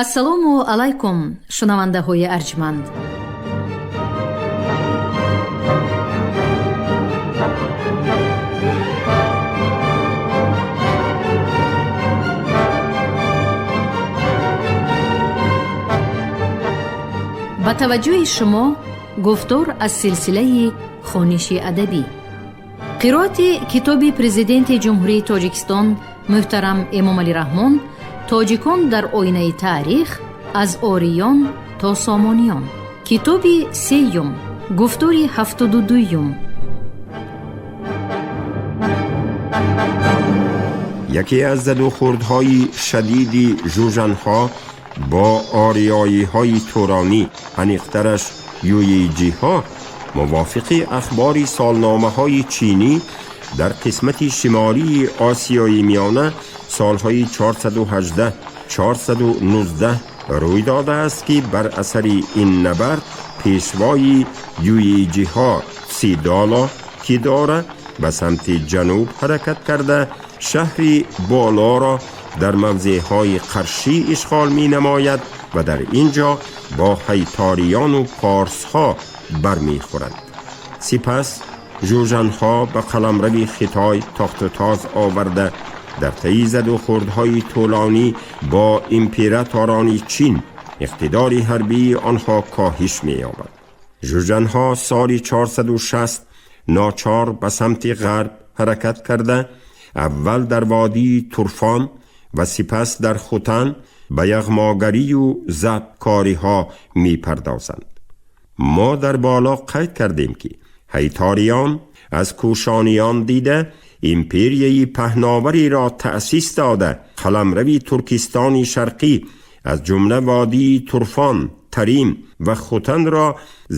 Ассалому алайкум, шунавандаҳои арҷманд. Ба таваҷҷӯҳи шумо гуфтор аз силсилаи хониши адабӣ, қироати китоби Президенти Ҷумҳурии Тоҷикистон муҳтарам Эмомалӣ Раҳмон «Тоҷикон дар оинаи таърих: аз ориён то сомониён», китоби сеюм, гуфтори 72-юм. Яке аз задухӯрдҳои шадиди жужанҳо бо ориёиҳои туронӣ, аниқтараш юйиҷиҳо, мувофиқи ахбори солномаҳои чинӣ дар қисмати шимолии Осиёи Миёна солҳои 418 419 рӯй додааст, ки бар асари ин набард пешвои юйиҷиҳо Сидоло Кидора ба самти ҷануб ҳаракат карда, шаҳри Болоро дар мавзеъҳои Қаршӣ ишғол менамояд ва дар ин ҷо бо ҳайториёну порсҳо бармехӯрад. Сипас жужанҳо ба қаламрави Хитой тохтутоз оварда, дар таи задухӯрдҳои тӯлонӣ бо императорони Чин иқтидори ҳарбии онҳо коҳиш меёбад. Жужанҳо соли 460 ночор ба самти ғарб ҳаракат карда, аввал дар водии Турфон ва сипас дар Хутан ба яғмогарию забткориҳо мепардозанд. Мо дар боло қайд кардем, ки ҳайториён аз кӯшониён дида империяи паҳновареро таъсис дода, қаламрави Туркистони Шарқӣ, аз ҷумла водии Турфон, Тарим ва Хутанро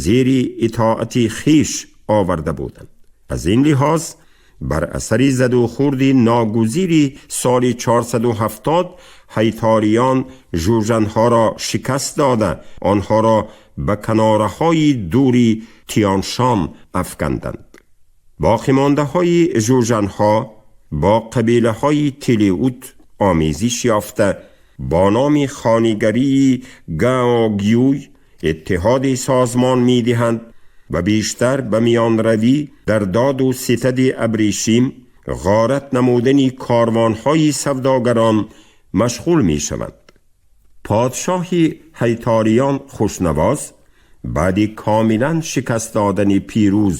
зери итоати хиш оварда буданд. Аз ин лиҳоз бар асари задухӯрди ногузири соли 470 ҳайториён жужанҳоро шикаст дода, онҳоро ба канораҳои дури Тиёншон афканданд. Боқимондаҳои жужанҳо бо қабилаҳои Телеут омезиш ёфта, бо номи хонигарии Гаогюй иттиҳоди созмон медиҳанд ва бештар ба миёнравӣ дар доду ситади абрешим, ғорат намудани корвонҳои савдогарон машғул мешаванд. Подшоҳи ҳайториён Хушнавоз баъди комилан шикаст додани Пирӯз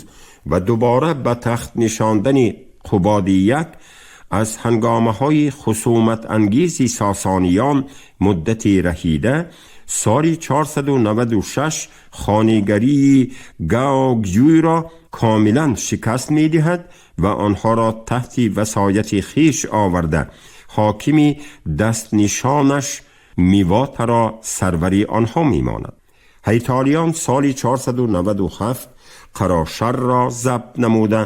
ва дубора ба тахт нишондани Қубоди Як аз ҳангомаҳои хусуматангези сосониён муддати раҳида, соли 496 хонигарии Гаогюйро комилан шикаст медиҳад ва онҳоро таҳти васояти хиш оварда, ҳокими дастнишонаш Мивотаро сарвари онҳо мемонад. Ҳайтолиён соли 497 Қарошарро забт намуда,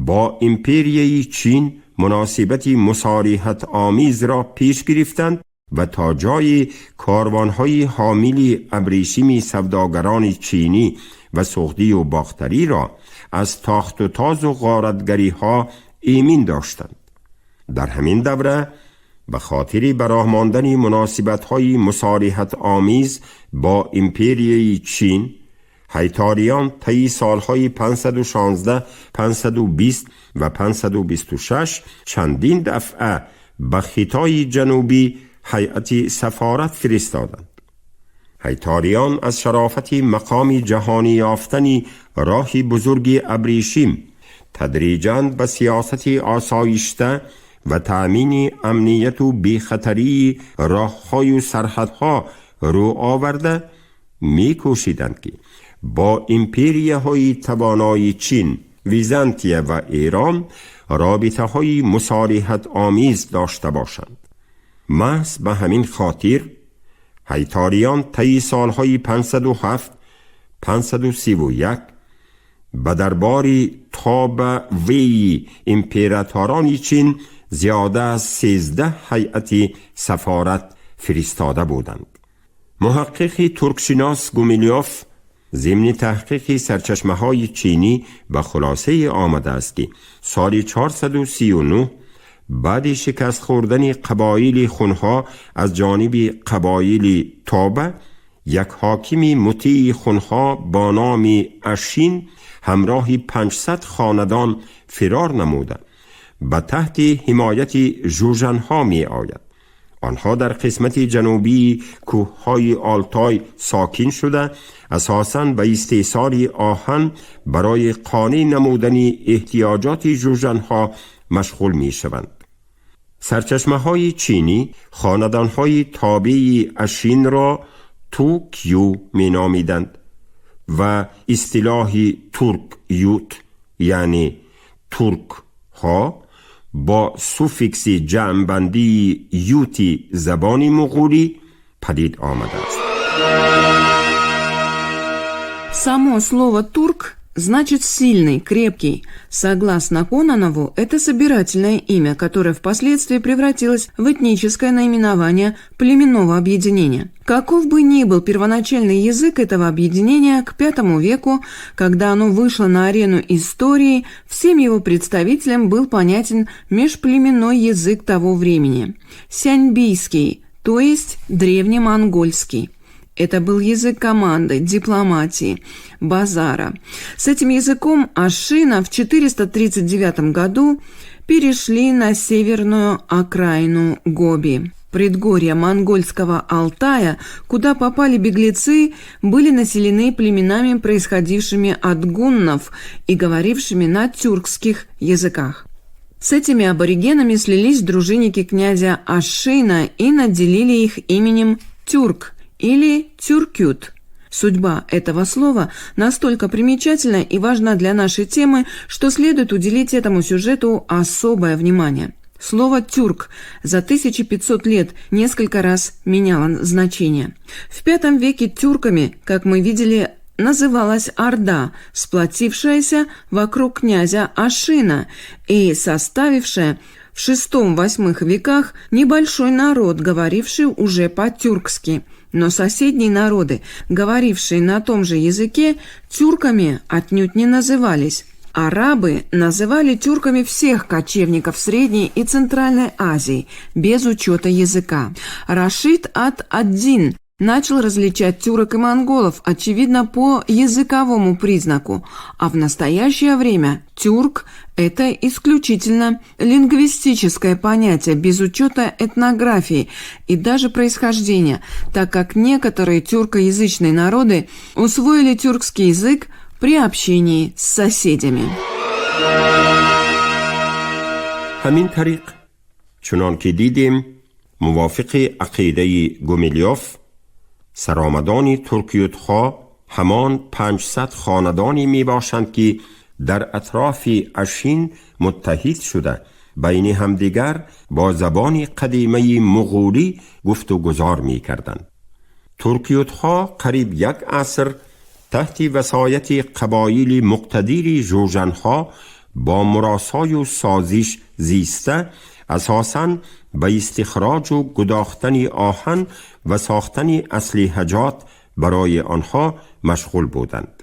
бо империяи Чин муносибати мусориҳатомезро пеш гирифтанд ва то ҷои корвонҳои ҳомили абрешими савдогарони чинӣ ва суғдию бохтариро аз тохтутозу ғоратгариҳо эмин доштанд. Дар ҳамин давра ба хотири ба роҳ мондани муносибатҳои мусориҳатомез бо империяи Чин ҳайториён таи солҳои 516, 520 ва 526 чандин дафъа ба Хитои Ҷанубӣ ҳайати сафорат фиристоданд. Ҳайториён аз шарофати мақоми ҷаҳонӣ ёфтани роҳи бузурги абрешим тадриҷан ба сиёсати осоишта ва таъмини амнияту бехатарии роҳҳою сарҳадҳо рӯ оварда, мекӯшиданд, ки бо империяҳои тавонои Чин, Византия ва Эрон робитаҳои мусориҳатомез дошта бошанд. Маҳз ба ҳамин хотир ҳайториён таи солҳои 507 531 ба дарбори Тоба Веи императорони Чин зиёда аз 13 ҳайати сафорат фиристода буданд. Муҳаққиқи туркшинос Гумилёв зимни таҳқиқи сарчашмаҳои чинӣ ба хулосае омадааст, ки соли 439 Баъди шикаст хӯрдани қабоили хунҳо аз ҷониби қабоили Тоба, як ҳокими мутеи хунҳо бо номи Ашин ҳамроҳи 500 хонадон фирор намуда ба таҳти ҳимояти жужанҳо меояд. Онҳо дар қисмати ҷанубии кӯҳҳои Олтой сокин шуда, асосан ба истеҳсоли оҳан барои қонеъ намудани эҳтиёҷоти жужанҳо машғул мешаванд. Сарчашмаҳои чинӣ хонадонҳои тобеи Ашинро Тукю меномиданд ва истилоҳи турк-ют, яъне туркҳо, бо суффикси ҷамъбандии юти забони муғулӣ падид омадааст. Само слово «турк» значит «сильный», «крепкий». Согласно Кононову, это собирательное имя, которое впоследствии превратилось в этническое наименование племенного объединения. Каков бы ни был первоначальный язык этого объединения, к V веку, когда оно вышло на арену истории, всем его представителям был понятен межплеменной язык того времени – сяньбийский, то есть древнемонгольский. Это был язык команды, дипломатии, базара. С этим языком Ашина в 439 году перешли на северную окраину Гоби. Предгорья монгольского Алтая, куда попали беглецы, были населены племенами, происходившими от гуннов и говорившими на тюркских языках. С этими аборигенами слились дружинники князя Ашина и наделили их именем Тюрк или Тюркют. Судьба этого слова настолько примечательна и важна для нашей темы, что следует уделить этому сюжету особое внимание. Слово «тюрк» за 1500 лет несколько раз меняло значение. В V веке тюрками, как мы видели, называлась Орда, сплотившаяся вокруг князя Ашина и составившая в VI-VIII веках небольшой народ, говоривший уже по-тюркски. Но соседние народы, говорившие на том же языке, тюрками отнюдь не назывались. Арабы называли тюрками всех кочевников Средней и Центральной Азии, без учета языка. Рашид ад-Дин начал различать тюрок и монголов, очевидно, по языковому признаку, а в настоящее время тюрк – это исключительно лингвистическое понятие, без учета этнографии и даже происхождения, так как некоторые тюркоязычные народы усвоили тюркский язык при общении с соседями. Ҳамин тариқ, чунон ки дидем, мувофиқи ақидаи Гумилёв, саромадони туркиютҳо ҳамон 500 хонадоне мебошанд, ки дар атрофи Ашин муттаҳид шуда, байни ҳамдигар бо забони қадимаи муғулӣ гуфту гузор мекарданд. Туркиютҳо қариб як аср таҳти васояти қабоили муқтадири жужанҳо бо муросою созиш зиста, асосан ба истихроҷу гудохтани оҳан ва сохтани аслиҳаҷот барои онҳо машғул буданд.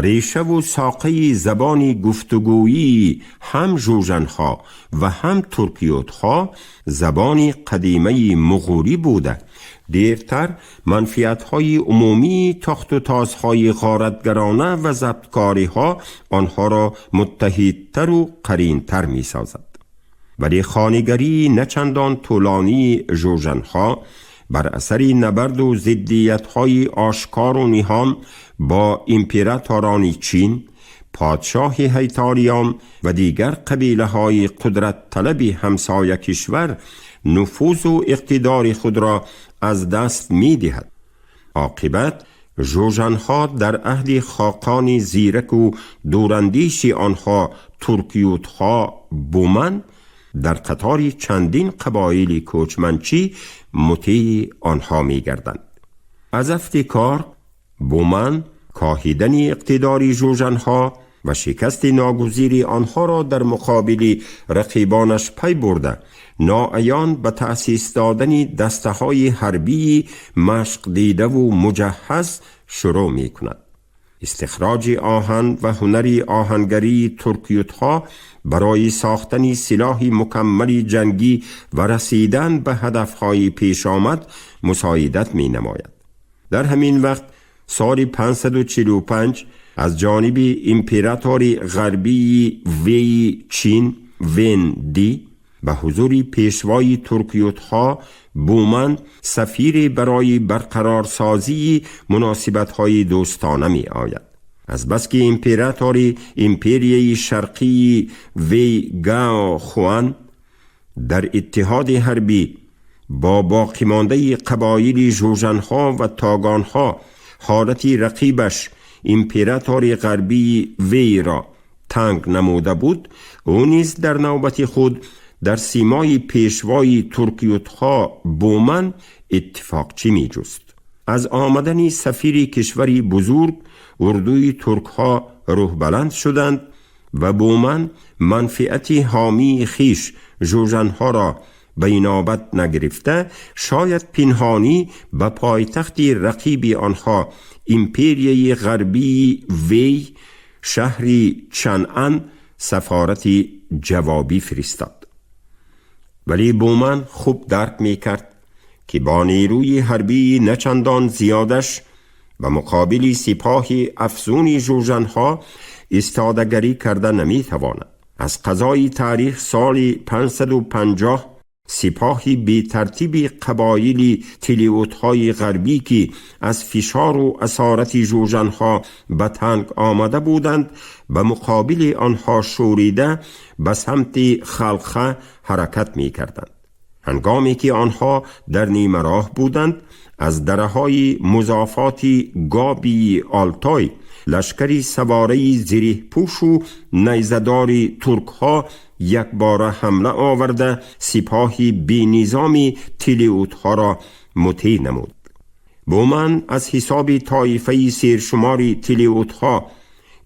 Решаву соқаи забони гуфтугӯии ҳам жужанҳо ва ҳам туркиютҳо забони қадимаи муғулӣ буда, дертар манфиатҳои умумии тохту тозҳои ғоратгарона ва забткориҳо онҳоро муттаҳидтару қаринтар месозад. Вале хонигарии начандон тӯлонии жужанҳо бар асари набарду зиддиятҳои ошкору ниҳон бо императорони Чин, подшоҳи ҳайтолиён ва дигар қабилаҳои қудратталаби ҳамсоя кишвар нуфузу иқтидори худро аз даст медиҳад. Оқибат, жужанҳо дар аҳди хоқони зираку дурандеши онҳо, туркиютҳо Буман, дар қатори чандин қабоили кӯчманчӣ мутеи онҳо мегарданд. Аз афти кор, Буман коҳидани иқтидори жужанҳо ва шикасти ногузири онҳоро дар муқобили рақибонаш пай бурда, ноаён ба таъсис додани дастаҳои ҳарбии машқдидаву муҷаҳҳаз шурӯъ мекунад. استخراج آهن و هنر آهنگری ترکیوتها برای ساختن سلاح مکمل جنگی و رسیدن به هدفهای پیش آمد مساعدت می نماید. در همین وقت سال 545 از جانب امپراتور غربی وی چین وین دی به حضور پیشوای ترکیوتها بومن سفیر برای برقرارسازی مناسبت‌های دوستانه می آید. از بس که امپراتور امپریای شرقی وی گاو خوان در اتحاد حربی با باقی مانده قبایل ژوژنها و تاگانها حالت رقیبش امپراتور غربی وی را تنگ نموده بود، او نیز در نوبت خود در سیمای پیشوای ترکیوتها بومن اتفاقچی می جست. از آمدن سفیر کشوری بزرگ اردوی ترک ها روح بلند شدند و بومن منفعت حامی خیش ژوژنها را به اینابت نگرفته شاید پنهانی به پایتخت رقیب آنها امپریای غربی وی شهری چنان سفارت جوابی فرستاد. ولی بومن خوب درک می کرد که با نیروی حربی نچندان زیادش و مقابل سپاه افزون ژوژنها ایستادگری کرده نمی تواند. از قضای تاریخ سال 550 سپاه بی ترتیب قبایل تلیوت‌های غربی که از فشار و اسارت ژوژنها به تنگ آمده بودند به مقابل آنها شوریده به سمت خلخه حرکت می کردند. هنگامی که آنها در نیمه راه بودند از دره‌های مضافات گابی آلتای لشکری سواره زره پوش و نیزه‌دار ترک ها یک بار حمله آورده سپاه بی نظام تلیوت ها را مطیع نمود. بومن از حساب طایفه سیرشمار تلیوت ها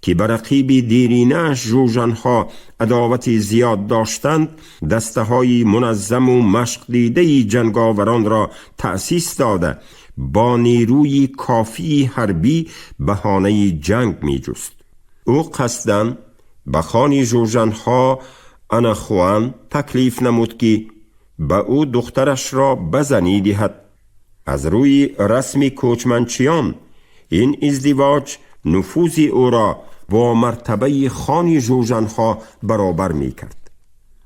که به رقیب دیرینه ژوژن ها عداوت زیاد داشتند دسته های منظم و مشق دیده جنگاوران را تأسیس داده با نیروی کافی حربی بهانه جنگ می جست. او قصداً به خان ژوژن ها انخوان تکلیف نمود که به او دخترش را بزنی دهد. از روی رسم کوچمنچیان این ازدواج نفوذ او را با مرتبه خان ژوژنها برابر می کرد.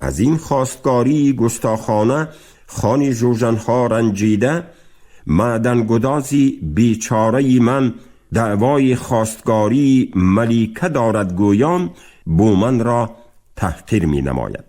از این خواستگاری گستاخانه خان ژوژنها رنجیده معدنگدازی بیچاره من دعوای خواستگاری ملیکه دارد گویان بومن را تحقیر می نماید.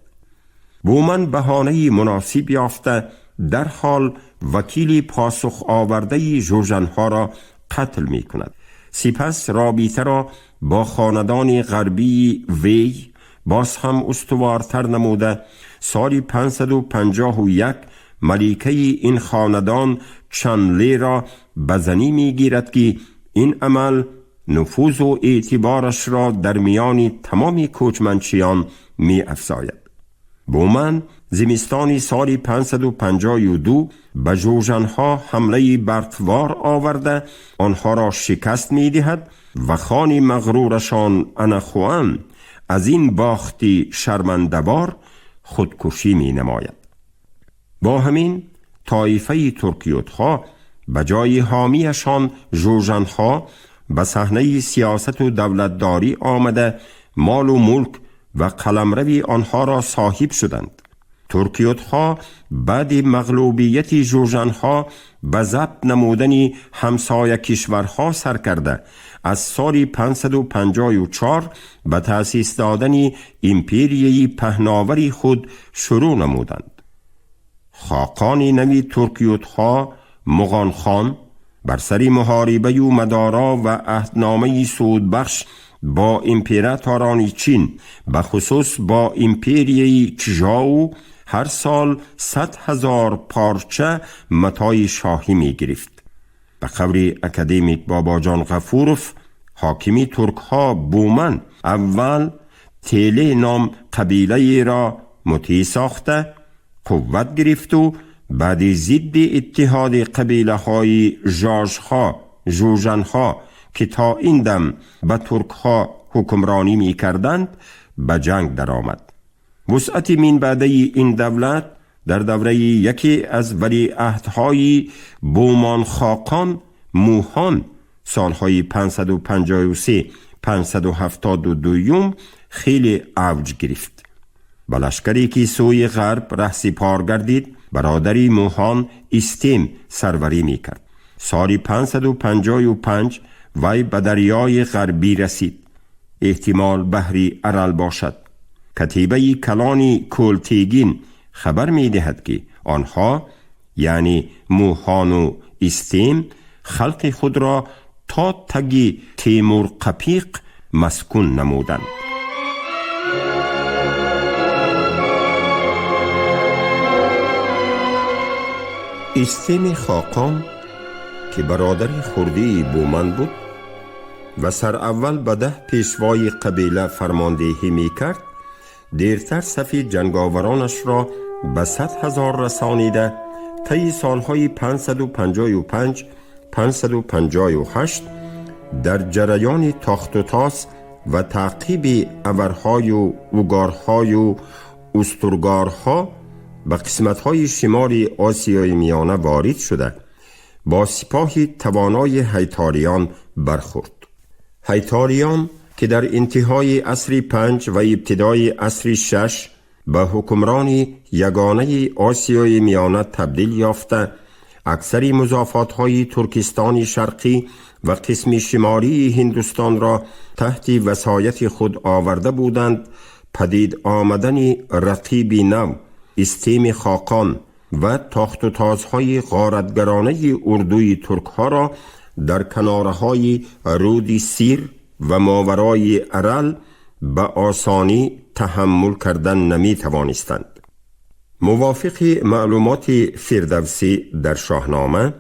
بومن بهانه مناسب یافته در حال وکیل پاسخ آورده ژوژنها را قتل می کند. سپس رابطه را با خاندان غربی وی باز هم استوارتر نموده سال 551 ملیکه این خاندان چنلی را به زنی می گیرد که این عمل نفوذ و اعتبارش را در میان تمام کوچمنچیان می افزاید. بومن زمستان سال 552 به ژوژنها حمله برقوار آورده آنها را شکست می دهد و خان مغرورشان انخوان از این باختی شرمنده‌وار خودکشی می نماید. با همین طایفه ترکیوتها به جای حامیشان ژوژنها به صحنه سیاست و دولتداری آمده مال و ملک و قلمروی آنها را صاحب شدند. ترکیوتها بعد مغلوبیت ژوژنها به ضبط نمودن همسایه کشورها سر کرده از سال 554 به تأسیس دادن امپریای پهناوری خود شروع نمودند. خاقان نوی ترکیوتها مغان خان بر سر محاربه و مدارا و عهدنامه سودبخش با امپراتوران چین به خصوص با امپریای چژاو هر سال 100,000 پارچه متاع شاهی می گرفت. به قول اکادمیک باباجان غفوروف حاکمی ترک ها بومن اول تیله نام قبیله را مطیع ساخته قوت گرفت و بعد ضد اتحاد قبیله های ژاژها ژوژنها که تا این دم به ترک ها حکمرانی می کردند به جنگ درآمد. وسعت منبعده این دولت در دوره یکی از ولیعهدهای بومان خاقان موهان سالهای 553 572 خیلی اوج گرفت. به لشکری که سوی غرب رهسپار گردید، برادری موهان استیم سروری میکرد. سال 555 وی به دریای غربی رسید، احتمال بحری ارل باشد. کتیبه کلانی کولتیگین خبر می دهد که آنها، یعنی موهان و استیم، خلق خود را تا تگی تیمور قپیق مسکون نمودند. استیم خاقان که برادر خردی بومن بود و سر اول به 10 پیشوای قبیله فرماندهی می کرد، دیرتر صف جنگاورانش را به 100,000 رسانیده طی سالهای 555 558 در جریان تاخت و تاس و تعقیب اورهای و اوگارهای و استرگارها به قسمت‌های شمال آسیای میانه وارد شده با سپاه توانای هیتاریان برخورد. هیتاریان که در انتهای عصر 5 و ابتدای عصر 6 به حکمران یگانه آسیای میانه تبدیل یافته، اکثر مضافات‌های ترکستان شرقی و قسم شمالی هندوستان را تحت وصایت خود آورده بودند، پدید آمدن رقیب نو استیم خاقان و تاخت و تازهای غارتگرانه اردوی ترک ها را در کنارهای رود سیر و ماورای ارل به آسانی تحمل کردن نمی توانستند. موافق معلومات فردوسی در شاهنامه،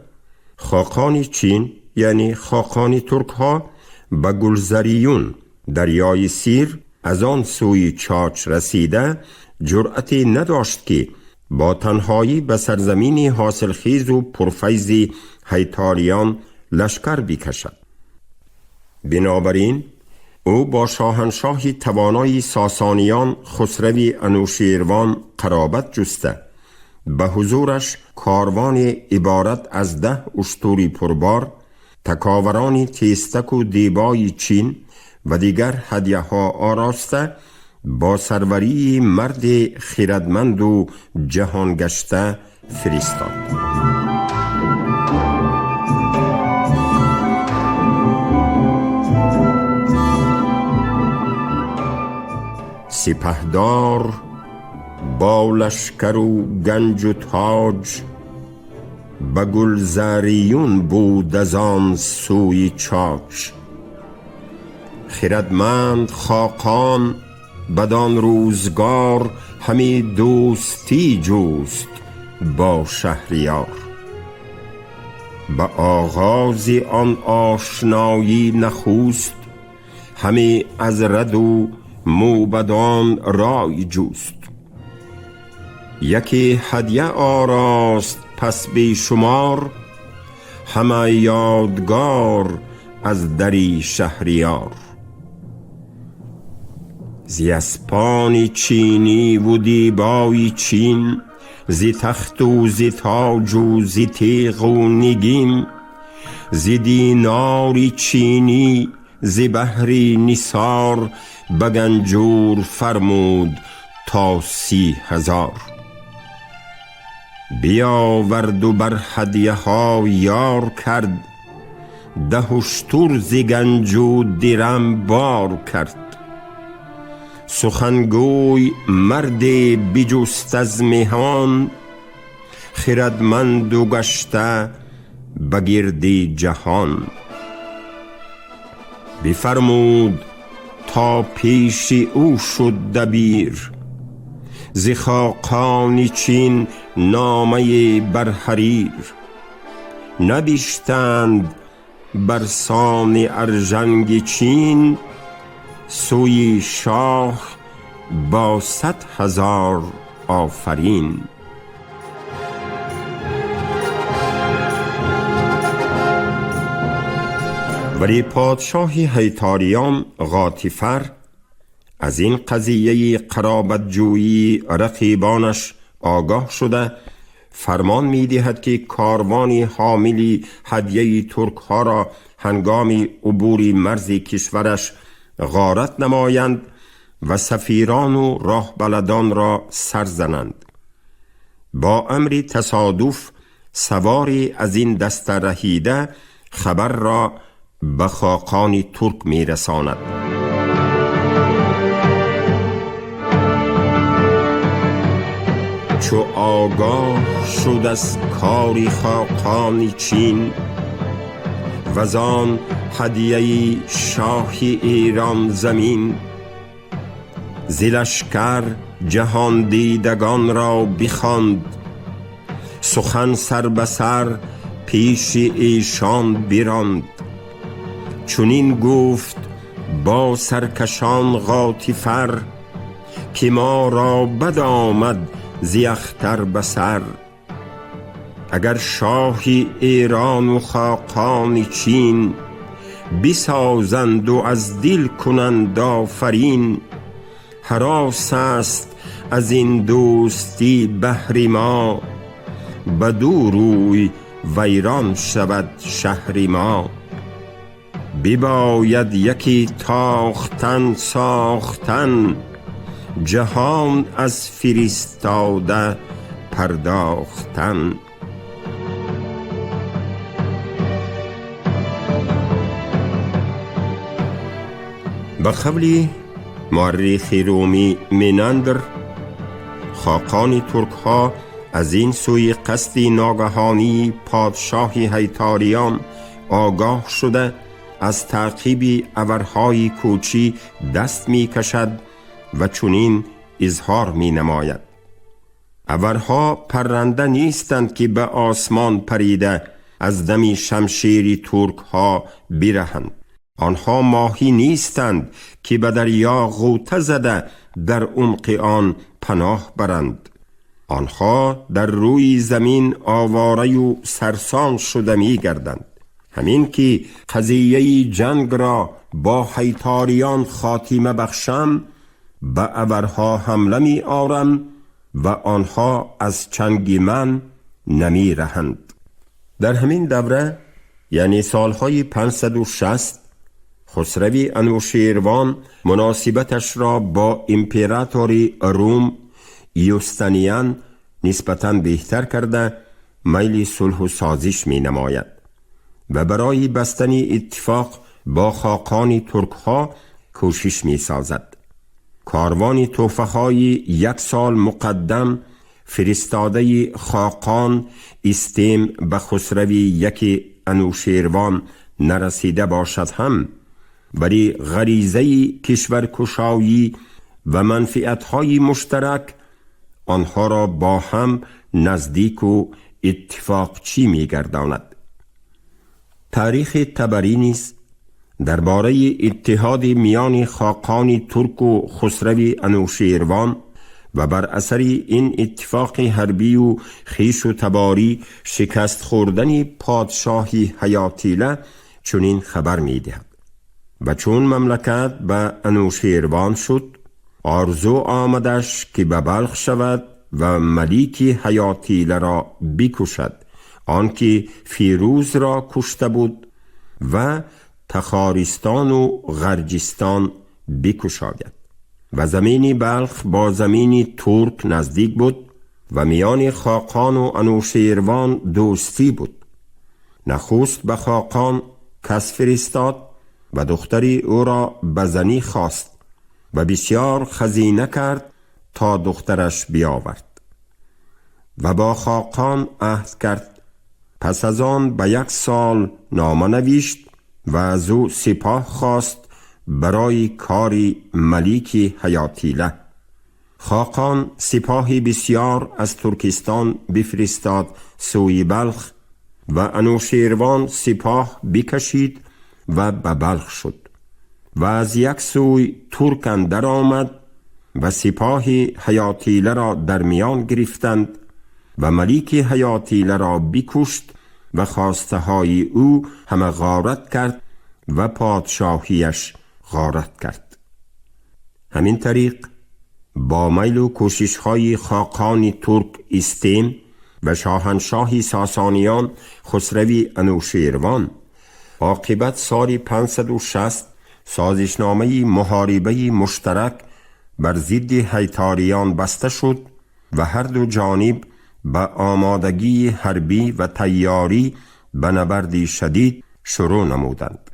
خاقان چین یعنی خاقان ترک ها به گلزریون دریای سیر از آن سوی چاچ رسیده جرأتی نداشت که با تنهایی به سرزمین حاصلخیز و پرفیض هیتاریان لشکر بکشد. بنابراین او با شاهنشاه توانای ساسانیان خسروی انوشیروان قرابت جسته به حضورش کاروان عبارت از 10 اشتری پربار، تکاوران تیستک و دیبای چین و دیگر هدیه ها آراسته با سروری مرد خیردمند و جهانگشته فرستاد. سپهدار با لشکر و گنج و تاج به گلزریون بود از آن سوی چاچ. خردمند خاقان بدان روزگار همی دوستی جوست با شهریار. به آغاز آن آشنایی نخوست، همی از رد و موبدان رای جوست. یکی هدیه آراست پس بی شمار، همه یادگار از دری شهریار. زی اسپان چینی و دیبای چین، زی تخت و زی تاج و زی تیغ و نگین، زی دینار چینی زی بحری نثار، به گنجور فرمود تا 30,000. بیاورد و بر هدیه ها یار کرد، 10 اشتر زی گنج و درم بار کرد. سخنگوی مرد بجست از مهان، خردمند و گشته به گرد جهان. بفرمود تا پیش او شد دبیر، ز خاقان چین نامه بر حریر. نبشتند بر سان ارژنگ چین، سوی شاه با 100,000 آفرین. ولی پادشاه هیتاریان غاتیفر از این قضیه قرابتجویی رقیبانش آگاه شده فرمان می دهد که کاروانی حاملی هدیه ترک ها را هنگام عبور مرز کشورش غارت نمایند و سفیران و راهبلدان را سرزنند. با امر تصادف سواری از این دست رهیده خبر را به خاقان ترک می رساند. چو آگاه شد از کاری خاقان چین، وزان هدیه شاه ایران زمین، ز لشکر جهان دیدگان را بخواند، سخن سر به سر پیش ایشان براند. چنین گفت با سرکشان غاتیفر، که ما را بد آمد ز اختر به سر. اگر شاه ایران و خاقان چین، بسازند و از دل کنند آفرین، هراس است از این دوستی بهر ما، بدو روی ویران شود شهر ما. بباید یکی تاختن ساختن، جهان از فرستاده پرداختن. به قول مورخ رومی میناندر، خاقان ترک ها از این سوی قصد ناگهانی پادشاه هیتاریان آگاه شده از تعقیب اورهای کوچی دست می کشد و چنین اظهار می نماید: اورها پرنده نیستند که به آسمان پریده از دم شمشیر ترک ها برهند. آنها ماهی نیستند که به دریا غوطه زده در عمق آن پناه برند. آنها در روی زمین آواره و سرسان شده می گردند. همین که قضیه جنگ را با هیتاریان خاتمه بخشم، به اورها حمله می آرم و آنها از چنگ من نمی رهند. در همین دوره، یعنی سالهای 560، خسروی انوشیروان مناسبتش را با امپراتوری روم یوستانیان نسبتاً بهتر کرده میل صلح و سازش می نماید و برای بستن اتفاق با خاقان ترک ها کوشش می سازد. کاروان تحفه های یک سال مقدم فرستاده خاقان استیم به خسروی یک انوشیروان نرسیده باشد هم، ولی غریزه کشورکشایی و منفعت‌های مشترک آنها را با هم نزدیک و اتفاقچی می‌گرداند. تاریخ طبری نیز درباره اتحاد میان خاقان ترک و خسروی انوشیروان و بر اثر این اتفاق حربی و خویش و تباری شکست خوردن پادشاهی حیاتیله چنین خبر می‌دهد: و چون مملکت به انوشیروان شد، آرزو آمدش که به بلخ شود و ملیک حیاتیله را بکشد، آنکه فیروز را کشته بود، و تخارستان و غرجستان بکشاید. و زمین بلخ با زمین ترک نزدیک بود و میان خاقان و انوشیروان دوستی بود. نخست به خاقان کس فرستاد و دختری او را به زنی خواست و بسیار خزینه کرد تا دخترش بیاورد و با خاقان عهد کرد. پس از آن به 1 سال نامه نوشت و از او سپاه خواست برای کاری ملیک حیاتیله. خاقان سپاهی بسیار از ترکستان بفرستاد سوی بلخ و انوشیروان سپاه بکشید و به بلخ شد و از یک سوی ترک اندر آمد و سپاه حیاتیله را در میان گرفتند و ملیک حیاتیله را بکشت و خواسته های او همه غارت کرد و پادشاهیش غارت کرد. همین طریق با میل و کوشش‌های خاقان ترک استیم و شاهنشاهی ساسانیان خسروی انوشیروان، عاقبت سال 560 سازشنامه محاربه مشترک بر ضد هیتاریان بسته شد و هر دو جانب به آمادگی حربی و تیاری به نبرد شدید شروع نمودند.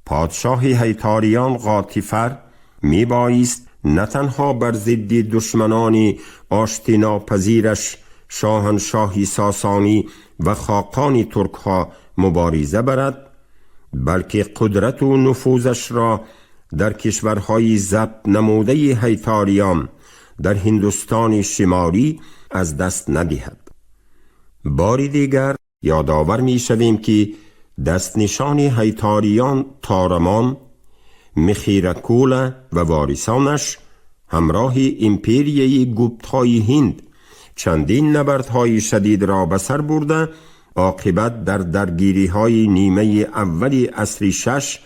پادشاه هیتاریان غاتیفر می بایست نه تنها بر ضد دشمنان آشتیناپذیرش شاهنشاهی ساسانی و خاقان ترک ها مبارزه برد، بلکه قدرت و نفوذش را در کشورهای ضبط نموده هیتاریان در هندوستان شمالی از دست ندهد. باری دیگر یادآور می شویم که دست نشان هیتاریان تارمان، مخیرکوله و وارثانش همراه امپریه گوپت‌های هند چندین نبردهای شدید را به سر برده، عاقبت در درگیری‌های نیمه اول عصر شش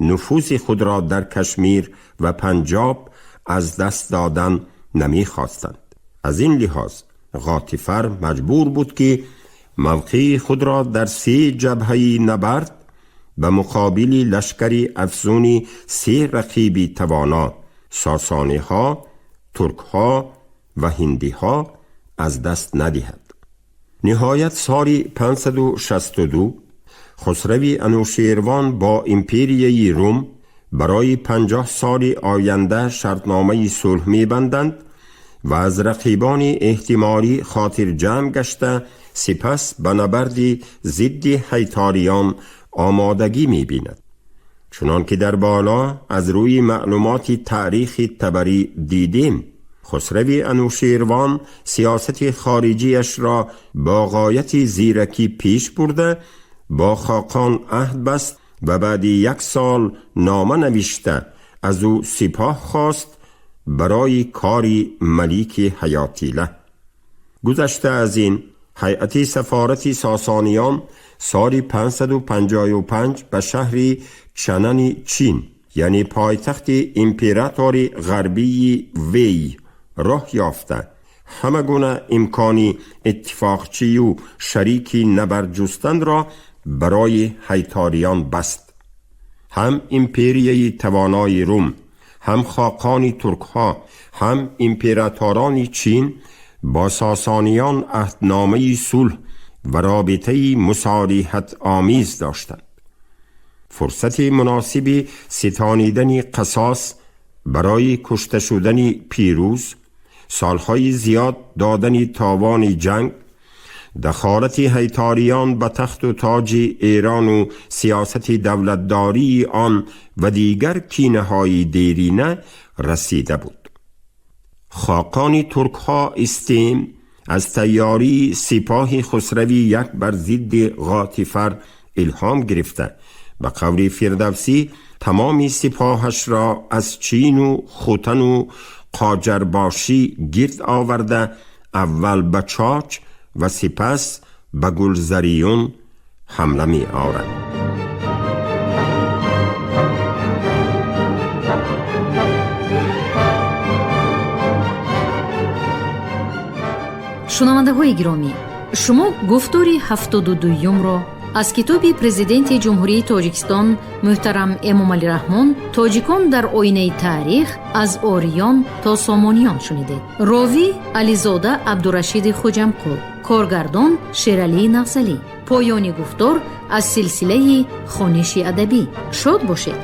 نفوذ خود را در کشمیر و پنجاب از دست دادن نمی‌خواستند. از این لحاظ غاتیفر مجبور بود که موقع خود را در 3 جبهه نبرد به مقابل لشکر افزون 3 رقیب توانا، ساسانی ها، ترک ها و هندی ها از دست ندهد. نهایت سال 562 خسروی انوشیروان با امپریه روم برای 50 سال آینده شرطنامه صلح می‌بندند و از رقیبان احتمالی خاطر جمع گشته، سپس به نبرد ضد هیتاریان آمادگی می‌بیند. چنان که در بالا از روی معلومات تاریخ طبری دیدیم، خسروی انوشیروان سیاست خارجیش را با غایت زیرکی پیش برده، با خاقان عهد بست و بعد 1 سال نامه نوشته از او سپاه خواست برای کاری ملیک حیاتیله. گذشته از این، هیئت سفارت ساسانیان سال 555 به شهر چنن چین، یعنی پایتخت امپراتوری غربی وی، راه یافته، همه گونه امکانی اتفاقچی و شریکی نبرجستن را برای هیتاریان بست. هم امپریه توانای روم، هم خاقان ترک ها، هم امپراتوران چین با ساسانیان عهدنامه صلح و رابطه مصالحت آمیز داشتند. فرصت مناسب ستانیدن قصاص برای کشته شدن پیروز، سالهای زیاد دادن تاوان جنگ، دخالت هیتاریان به تخت و تاج ایران و سیاست دولتداری آن و دیگر کینه های دیرینه رسیده بود. خاقان ترک ها استیم از تیاری سپاه خسروی یک بر ضد غاتیفر الهام گرفته، به قول فردوسی تمام سپاهش را از چین و خوتن و قاجرباشی گرد آورده، اول به چاچ و سپس به گلزریون حمله می آورد. Шунавандаҳои гиромӣ, шумо гуфтори 72-юмро аз китоби президенти Ҷумҳурии Тоҷикистон муҳтарам Эмомалӣ Раҳмон «Тоҷикон дар оинаи таърих аз ориён то сомониён» шунидед. Ровӣ Ализода Абдурашиди Хуҷамқул, коргардон Шералии Нағзалӣ. Поёни гуфтор аз силсилаи хониши адабӣ. Шод бошед.